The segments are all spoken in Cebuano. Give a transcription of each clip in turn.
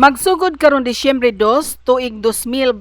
Magsugod karon Disyembre 2 tuig 2024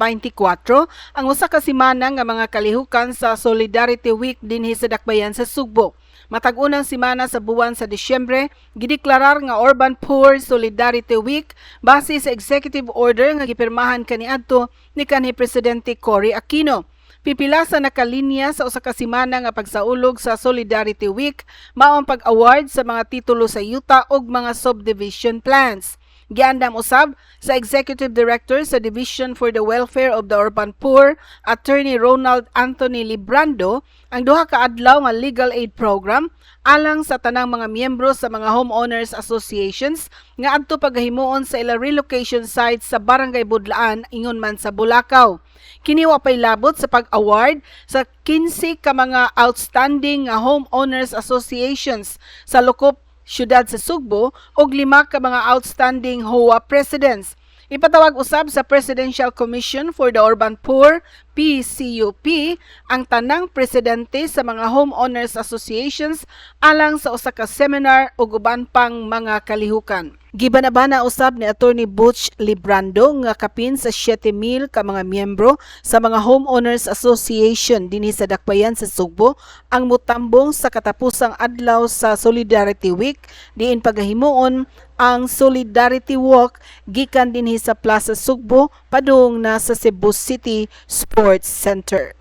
ang usa ka semana nga mga kalihukan sa Solidarity Week dinhi sa Dakbayan sa Sugbo. Matag unang semana sa buwan sa Disyembre, gideklarar nga Urban Poor Solidarity Week base sa executive order nga gipirmahan kaniadto ni kanhi Presidente Cory Aquino. Pipila sa nakalinya sa usa ka semana nga pagsaulog sa Solidarity Week mao ang pag-award sa mga titulo sa yuta ug mga subdivision plans. Giandam usab sa Executive Director sa Division for the Welfare of the Urban Poor, Attorney Ronald Anthony Librando, ang duha ka adlaw nga legal aid program alang sa tanang mga miyembro sa mga homeowners associations nga adto pagahimuon sa ila relocation sites sa Barangay Budlaan, ingon man sa Bulacau. Kini wa pay labot sa pag-award sa 15 ka mga outstanding nga homeowners associations sa lokop siyudad sa Sugbo ug lima ka mga outstanding HOA presidents. Ipatawag usab sa Presidential Commission for the Urban Poor, PCUP, ang tanang presidente sa mga homeowners associations alang sa usa ka seminar ug uban pang mga kalihukan. Gibanabana usab ni Attorney Butch Librando nga kapin sa 7,000 ka mga miyembro sa mga homeowners association dinhi sa Dakbayan sa Sugbo ang mutambong sa katapusang adlaw sa Solidarity Week, diin pagahimuon ang Solidarity Walk gikan dinhi sa Plaza Sugbo padung na sa Cebu City Sports Center.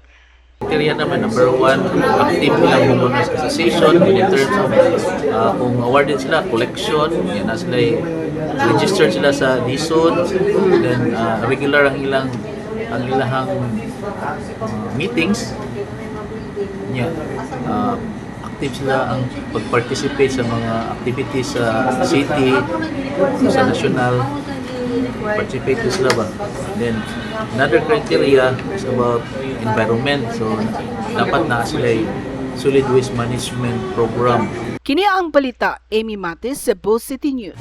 Criteria naman, number one, active ilang homeowners association in terms of kung awarded sila, collection, yan na sila, registered sila sa DHSUD, then regular ang ilahang meetings, yeah, active sila ang pag-participate sa mga activities sa city, sa national, participate din sila ba. Then, another criteria is about environment. So, dapat na sila solid waste management program. Kini ang balita, Amy Matis, Cebu City News.